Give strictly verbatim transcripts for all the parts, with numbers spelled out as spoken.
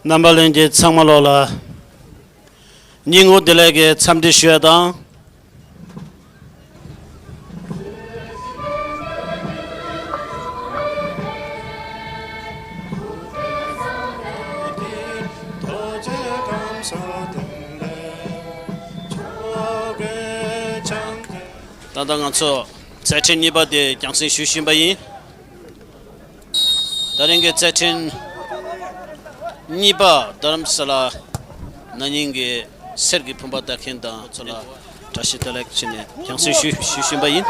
རྣམ་པ་ལྷན་རྒྱས་ཚང་མ་ལོག་ལ། སྙིང་དབུས་བདེ་ལེགས་ཀྱི་འཚམས་འདྲི་ཞུ་ཡ་དང་། ད་ལྟ་ང་ཚོ་རྩེད་འགྲན་གཉིས་པ་དེ་རྒྱང་སྲིང་ཞུ་བཞིན་པ་ཡིན། ད་རིང་གི་རྩེད་འགྲན་གཉིས་པ། རྡ་རམ་ས་ལ་ན་ནིང་གི་གསེར་གྱི་བུམ་པ་དར་མཁན་དང་ཚོ་ལ་བཀྲ་ཤིས་བདེ་ལེགས་བྱས་ནས་རྒྱང་སྲིང་ཞུ་ཞུ་བཞིན་པ་ཡིན།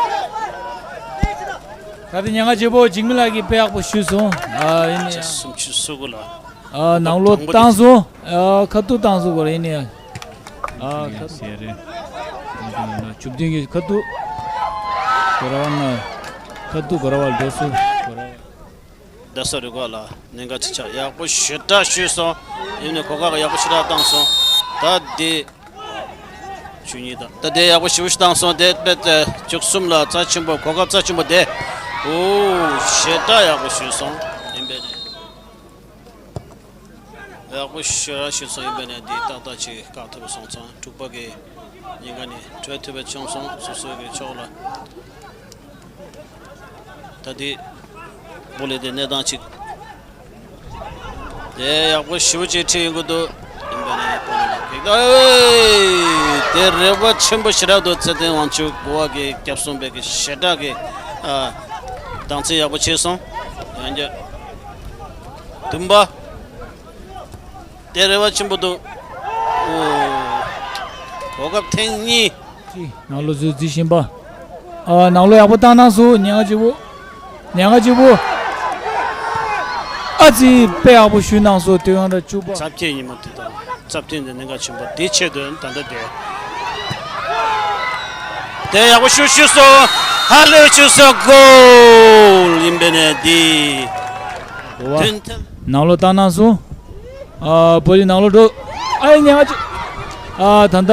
ད་ལྟ་ཉེ་ང་བརྗེ་པོ་འཇིགས་མེད་ལགས་ཀྱིས་དཔེ་ཡག་པོ་ཞུས་སོང་། ཨ་ཡིན་ནའི་ཆ་སུམ་ཅུ་སོ་དགུ་ལ། ཨ་ནང་ལོགས་བཏང་སོང་། ཨ་ཁ་ཐུག་བཏང་སོང་གོ་ཡིན་ནའི། ཨ་ཁ་ཐུག་ཟེར་རེད། བཅུ་བདུན་གྱི་ཁ་ཐུག་གོ་ར་བ་ན་ཁ་ཐུག་གོ་ར་བ་འགྲོ་སོང་གོ་ར་བ། རྡ་ས་རུ་ཁག་ལ་གནད་འགག་ཅིག་ཆགས། ཡག་པོ་ཞེ་དྲག་ཞུས་སོང་། ཡིན་ནའི་གོ་སྐབས་ཡག་པོ་ཞེ་དྲག་བཏང་སོང་། ད་དེ་བཅུ་གཉིས་དང་ད་དེ་ཡག་པོ་ཞེ་པོ་ཞིག་བཏང་སོང་། དེ་དཔེ་དེ་བཅུ་གསུམ་ལ་རྩ་ཆེན་པོ་གོ་སྐབས་རྩ་ཆེན་པོ་དེ། ཨོ་ཞེ་དྲག་ཡག་པོ་ཞུས་སོང་། ཡིན་པས་ནས། ཡག་པོ་ཞེ་དྲག་ཞུས་སོང་། ཡིན་པས་ནས་འདི་ཏག་ཏག་ཅིག་བཀག་ཐུབ་སོང་ཙང་དྲུག་པ་གི་ཉེན་ཁ་ནས་གྲོལ་ཐུབ་པ་བྱུང་སོང་། སོ་སོ་གི་ཕྱོགས་ལ། ད་འདི་བོ་ལི་དེ་གནས་སྟངས་ཅིག་དེ་ཡག་པོ་ཞེ་པོ་ཅིག་ཁྲིད་ཡོང་གི་འདུག་ཡིན་པས་ནས་བོ་ལི་ལ་ཨེ་དེ་རེ་བ་ཆེན་པོ་ཞེ་དྲག་འདུག་རྩེད་འགྲན་དབང་ཕྱུག་གོ་བ་གི་སྐྱབས་སོང་བས་གི་ཞེ་དྲག་གི་ཨ་སྡང་ཚིག་ཡག་པོ་བྱས་སོང་། ཡང་བསྐྱར་བདུན་པ། དེ་རེ་བ་ཆེན་པོ་འདུག་ཨོ། གོ་སྐབས་ཐེངས་གཉིས། ནང་ལོགས་ཚུར་རྩིས་ཤིང་པ། ཨ་ནང་ལོགས་ཡག་པོ་བཏང་གནང་སོང་། ཉེ་ང་གཅིག་པུ། ཉེ་ང་གཅིག་པུ། ཨ་ཙི་དཔེ་ཡག་པོ་ཞུས་གནང་སོང་། དུས་ཡང་འདྲ་བཅུ་པ། ཚབ་ཁྱེད་ཉིན་མོ་དེ་དང་ཚབ་ཐེངས་འདི་གནད་འགག་ཆེན་པོ་འདི་ཆེད་དུ་ད་ལྟ་དེ། དེ་ཡག་པོ་ཞུ་ཞུས་སོང་། ཧ་ལས་ཞུས་སོང་། གོལ་ཡིན་པས་ནས་འདི། ནང་ལོགས་བཏང་གནང་སོང་། ཨ་བོ་ལི་ནང་ལོགས་འགྲོ། ཨ་ཡི་ཉེ་ང་གཅིག་ཨ་ད་ལྟ།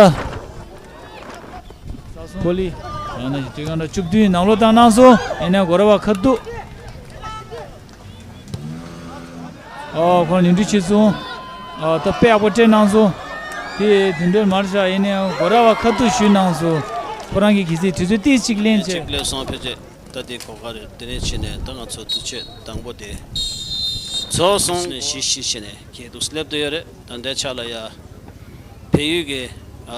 བོ་ལི། ཡང་ན་དུས་གང་འདྲ་བཅུ་བདུན་ནང་ལོགས་བཏང་གནང་སོང་། ཡིན་ནའི་གོ་ར་བ་ཁ་ཐུག་ཨོ་ཁོང་ནོར་འཁྲུལ་བྱས་སོང་། ཨོ་ད་དཔེ་ཡག་པོ་སྤྲད་གནང་སོང་། དེ་དེ་འདྲ་མ་རེད་ཤག་ཡིན་ནའི་གོ་ར་བ་ཁ་ཐུག་ཞུས་གནང་སོང་། ཁོ་རང་གིས་གལ་སྲིད་དུས་ཚོད་ཏིག་ཅིག་ལེན་བྱས། ཅིག་ལེན་སོང་ཕལ་ཆེར་ད་དེ་གོ་ག་རེད། དེ་ནས་ཕྱིན་ནས་ད་ང་ཚོ་དུས་ཚོད་དང་པོ་དེ་ཚོགས་སོང་ནས་ཞི་ཞི་བྱས་ནས་གལ་འདུག་སླེབས་བསྡད་ཡོད་རེད། ད་ལྟའི་ཆ་ལ་ཡ། བལ་ཡུལ་གྱི་ཨ་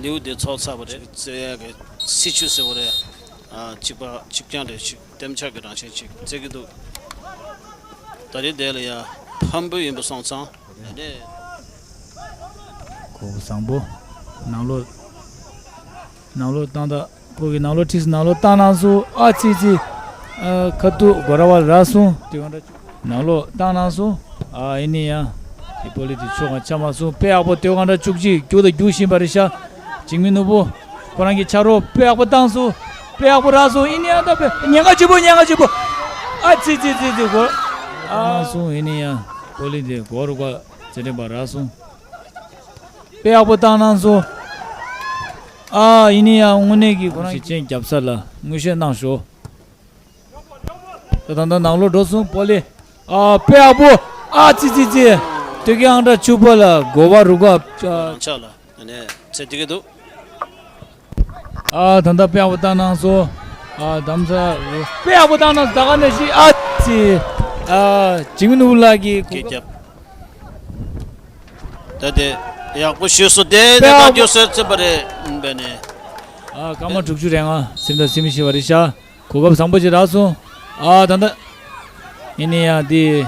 ལེའུ་དེ་ཚོགས་ཚར་བ་རེད། རྩེ་ཡག་གི་སྲིད་བྱུས་ཟེར་བ་རེད། ཨ་གཅིག་པ་གཅིག་རྐྱང་རེད། ཅིག་གཏན་འཇགས་ཀྱི་རང་བཞིན་ཅིག་རྩེ་གི་འདུག་ད་རེས་དེ་ལ་ཡ་ཕམ་པོ་ཡིན་པ་སོང་ཙང་། ཨ་ནས། གོ་བཟང་པོ། ནང་ལོགས། ནང་ལོགས་བཏང་ད། ཁོ་གི་ནང་ལོགས་ཁྲིད་སོང་། ནང་ལོགས་བཏང་གནང་སོང་། ཨ་ཙི་ཙི། ཨ་ཁ་ཐུག་གོ་ར་བ་རག་སོང་། དེ་གང་འདྲ། ནང་ལོགས་བཏང་གནང་སོང་། ཨ་ཡིན་ནའི་ཡང་། དེ་བོ་ལི་དེ་ཕྱོགས་གང་ཆ་མ་སོང་། དཔེ་ཡག་པོ་དེ་གང་འདྲ་བཅུ་གཅིག་རྒྱུག་དང་རྒྱུག་བཞིན་པ་རེད་ཤག་འཇིགས་མེད་ནོར་བུ། ཁོ་རང་གི་ཕྱག་རོགས་དཔེ་ཡག་པོ་བཏང་སོང་། དཔེ་ཡག་པོ་རག་སོང་། ཡིན་ནའི་ཡང་ད་དཔེ་ཉེན་ཁ་ཆེ་པོ་ཉེན་ཁ་ཆེ་པོ། ཨ་ཙི་ཙི་ཙི་ཙི་གོ། ཨ་སོང་། ཡིན་ནའི་ཡང་བོ་ལི་དེ་གོ་རུ་ག་རྩེད་འགྲན་པ་རག་སོང་། དཔེ་ཡག་པོ་བཏང་གནང་སོང་། ཨ་ཡིན་ནའི་ཡང་དངོས་གནས་ཀྱི་ཁོ་རང་གི་ཅན་རྒྱབ་ས་ལ་དངོས་བཤད་གནང་ཤོག་ད་ད་ད་ནང་ལོགས་འགྲོ་སོང་བོ་ལི། ཨ་དཔེ་ཡག་པོ། ཨ་ཙི་ཙི་ཙི། དུས་ཀྱི་ཨང་གྲངས་བཅུ་པ་ལ་གོ་བ་རུ་ག་ཨ། ཆག་ལ་ནས་ཚེ་དེ་གི་འདུག་ཨ་ད་ད་དཔེ་ཡག་པོ་བཏང་གནང་སོང་། ཨ་དམ་ས་དཔེ་ཡག་པོ་བཏང་གནང་སོང་། ད་ག་ནས་ཤི་ཨ་ཙི། ཨ་འཇིགས་མེད་ནོར་བུ་ལགས་ཀྱིས་གོ་སྐབས། ད་དེ་ཡག་པོ་ཞུས་སོང་། དེ་དེ་དཔེ་ཡག་པོ། ད་རྒྱུ་སེར་ཚེ་པ་རེད་པས་ནས། ཨ་སྐར་མ་དྲུག་ཅུ་རེ་ལྔ་སེམས་དང་སེམས་ཤེས་པ་རེད་ཤག་གོ་སྐབས་བཟང་པོ་ཞིག་རག་སོང་། ཨ་ད་ལྟ། ཡིན་ནའི་ཡང་འདི།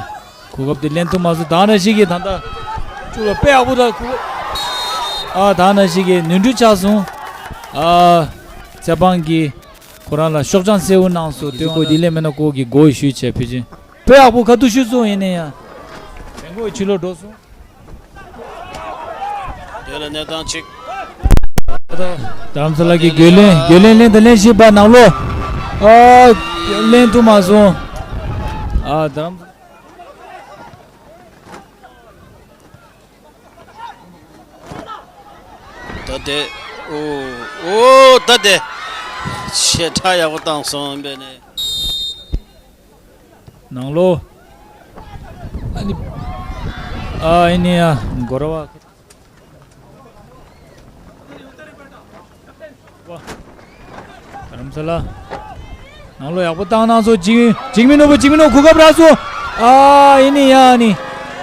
གོ་སྐབས་འདི་ལེན་ཐུབ་མ་སོང་། ད་ནང་བཞིན་གྱི་ད་ལྟ། ཅུ་ལ་དཔེ་ཡག་པོ་དང་གོ། ཨ་ད་ནང་བཞིན་གྱི་ནོར་འཁྲུལ་ཆགས་སོང་། ཨ། རྩེད་འབང་གི། ཁོ་རང་ལ་ཤོག་བྱང་གསལ་བོ་གནང་སོང་། དུས་ཁོ་འདི་ལས་མེད་ན་ཁོ་གི་མགོ་ཞུས་བྱས་ཕི་ཅིན། དཔེ་ཡག་པོ་ཁ་ཐུག་ཞུས་སོང་། ཡིན་ནའི་ཡང་། མི་མགོ་ཕྱི་ལོགས་འགྲོ་སོང་། དེ་ལ་གནས་སྟངས་གཅིག་རྡ་རམ་ས་ལ་གི་རྒྱུན་ལས་རྒྱུན་ལས་ལེན་དང་ལེན་བཞིན་པ་ནང་ལོགས། ཨ། ལེན་ཐུབ་མ་སོང་། ཨ་རྡ་རམ་ས། ད་དེ། ཨོ། ཨོ་ད་དེ། ཞེ་དྲག་ཡག་པོ་བཏང་སོང་པས་ནས། ནང་ལོགས། ཨ་ནི། ཨ་ཡིན་ནི་ཡ་གོ་ར་བ། རྡ་རམ་ས་ལ། ནང་ལོགས་ཡག་པོ་བཏང་གནང་སོང་། འཇིགས་འཇིགས་མེད་ནོར་བུ། འཇིགས་མེད་ནོར་བུ་གོ་སྐབས་རག་སོང་། ཨ་ཡིན་ནི་ཡ་ནི།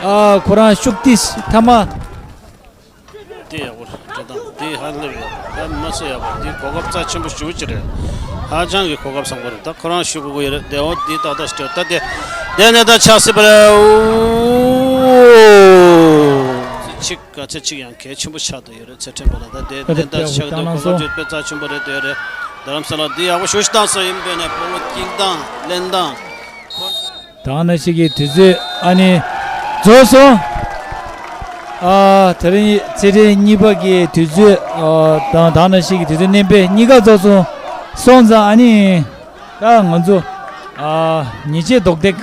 ཨ་ཁོ་རང་ཤུགས་ཏིས་ཐ་མ། དེ་ཡག་པོ་རེད། འགྲོ་སྟངས་དེ་ཧ་ལས་ཡག་པོ། ད་མ་ཚད་ཡག་པོ། དེ་གོ་སྐབས་རྩ་ཆེན་པོ་ཞེ་པོ་ཅིག་རེད། ཧ་ཅང་གི་གོ་སྐབས་བཟང་པོ་རེད། ད་ཁོ་རང་ཤུགས་དགོས་ཀྱི་ཡོད་རེད། དེ་འོ་དེ་ཏག་ཏག་ཞིག་ད་དེ་དེ་ནས་ད་ཆགས་སྲིད་པ་རེད། ཨོ། ཅིག་ག་ཚད་ཅིག་ཡང་གལ་ཆེན་པོ་ཆགས་བསྡད་ཡོད་རེད། ཚེ་ཕྲན་པ་ལ་ད་དེ་ད་དེ་དེ་ལྟར་ཆགས་དུས་གོ་སྐབས་ཅིག་དཔེ་རྩ་ཆེན་པོ་རེད་བསྡད་ཡོད་རེད། རྡ་རམ་ས་ལ་འདི་ཡག་པོ་ཞེ་པོ་ཞིག་བཏང་སོང་། ཡིན་པས་ནས་སྤོ་བོ་སྐྱིད་སྟངས་ལེན་སྟངས། ད་ནང་བཞིན་གྱི་དུས་ཚོད་ཨ་ནི་རྫོགས་སོང་། ཨ་དེ་རིང་ཚེ་ཕྲན་གཉིས་པ་གི་དུས་ཚོད་ཨ་དང་ད་ནང་བཞིན་གྱི་དུས་ཚོད་བསྣན་པས་གཉིས་ཀ་རྫོགས་སོང་། སོང་ཙང་ཨ་ནི་ད་ང་ཚོ་ཨ་ཉེས་ཆད་རྡོག་རྡེག་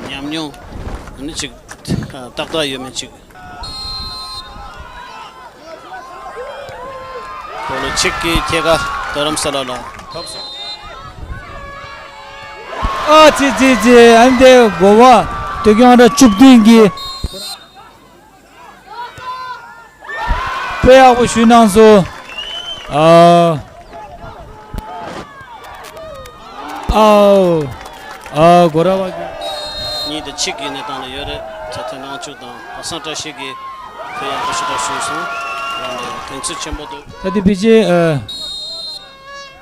ཉམས་མྱོང་ཨ་ནི་ཅིག་ཏག་ཏག་ཡོད་མེད་ཅིག་སྤོ་ལོ་གཅིག་གི་ཐད་ཀ་རྡ་རམ་ས་ལ་ལ་ཐོབ་སོང་། ཨ་ཙི་ཙི་ཙི། ཨ་འདི་གོ་བ་སྟོད་ཀྱང་འདྲ་བཅུ་བདུན་གྱི་དཔེ་ཡག་པོ་ཞུས་གནང་སོང་། ཨ། ཨའོ། ཨ་གོ་ར་བ་གི། གཉིས་དང་གཅིག་གི་གནས་སྟངས་ལ་ཡོད་རེད། ཚེ་ཐེ་ནང་བཅུག་དང་པ་སངས་བཀྲ་ཤིས་ཀྱིས་དེ་ཡག་པོ་ཞེ་དྲག་ཞུས་སོང་། རང་ལ་དོན་ཚུལ་ཆེན་པོ་འདུག་ད་དེ་ཕལ་ཆེར་ཨ།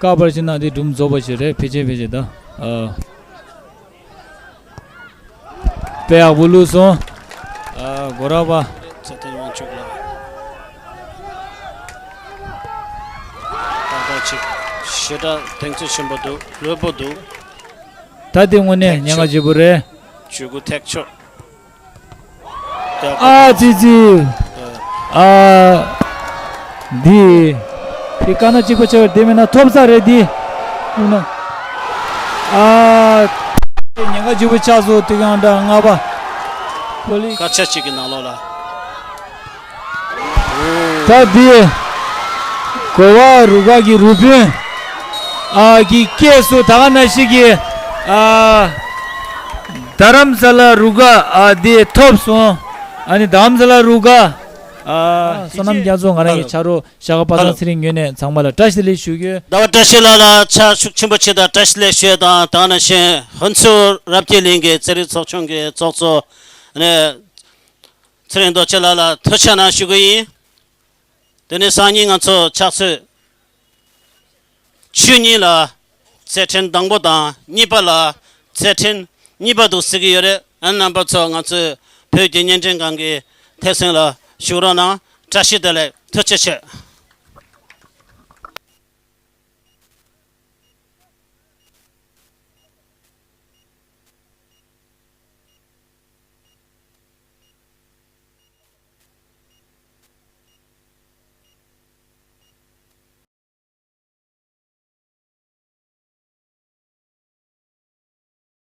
ཀ་པར་ཕྱིན་ན་དེ་སྒྲུང་རྫོགས་པ་ཞིག་རེད། ཕལ་ཆེར་ཕལ་ཆེར་ད་ཨ། དཔེ་ཡག་པོ་བླུགས་སོང་། ཨ་གོ་ར་བ། ཚེ་ཐེ་དབང་ཕྱུག་ལགས། ཏག་ཏག་ཅིག་ཞེ་དྲག་གདེང་ཚོད་ཆེན་པོ་འདུག་ལྷོད་པོ་འདུག་ད་དེ་དངོས་གནས་ཉེན་ཁ་ཆེ་པོ་རེད། ཇུས་འགོད་ཐེག་ཆོད། ཨ་ཙི་ཙི། ཨ། འདི། འདི་དཀའ་ན་གཅིག་པ་ཆེ་བར་དེ་མེད་ན་ཐོབ་ས་རེད་འདི། ཨུ་ན། ཨ། ཉེན་ཁ་ལྗིད་པོ་ཆགས་སོང་། དེ་གང་འདྲ་ལྔ་པ། ཕོ་ལི། དཀར་ཆག་ཅིག་གི་ནང་ལོགས་ལ། ད་འདི། གོ་བ་རུ་ཁག་གི་རུ་དཔོན། ཨ་གི་སྐད་སུ་ད་ག་ན་ཞིག་གི། ཨ། རྡ་རམ་ས་ལ་རུ་ཁག་ཨ་འདི་ཐོབ་སོང་། ཨ་ནི་རྡ་རམ་ས་ལ་རུ་ཁག་ཨ། བསོད་ནམས་རྒྱ་མཚོ། ང་རང་གི་ཕྱག་རོགས་ཤ་ཁ་པ་སངས་ཚེ་རིང་ངོས་ནས་ཚང་མ་ལ་བཀྲ་ཤིས་བདེ་ལེགས་ཞུ་རྒྱུ། ཟླ་བ་བཀྲ་ཤིས་ལགས་ལ་ཕྱག་ཤུགས་ཆེན་པོ་ཅིག་དང་བཀྲ་ཤིས་བདེ་ལེགས་ཞུ་ཡས་དང་། ད་ག་ནང་བཞིན་ཧོན་སུར་རབ་རྒྱས་གླིང་གི་རྩེད་རིགས་ཚོགས་ཆུང་གི་ཚོགས་གཙོ་ནས་ཚེ་རིང་རྡོ་རྗེ་ལགས་ལ་ཐུགས་རྗེ་གནང་ཞུ་གི་ཡིན། དེ་ནས་སང་ཉིན་ང་ཚོ་ཕྱག་ཚོད་བཅུ་གཉིས་ལ་རྩེད་འགྲན་དང་པོ་དང་གཉིས་པ་ལ་རྩེད་འགྲན་གཉིས་པ་འདུག་ཟེར་གྱི་ཡོད་རེད། ཨ་རྣམ་པ་ཚོ་ང་ཚོའི་བོད་ཀྱི་བརྙན་འཕྲིན་ཁང་གི་ཐད་སོང་ལ་བཞུགས་རོགས་གནང་། བཀྲ་ཤིས་བདེ་ལེགས། ཐུགས་རྗེ་ཆེ།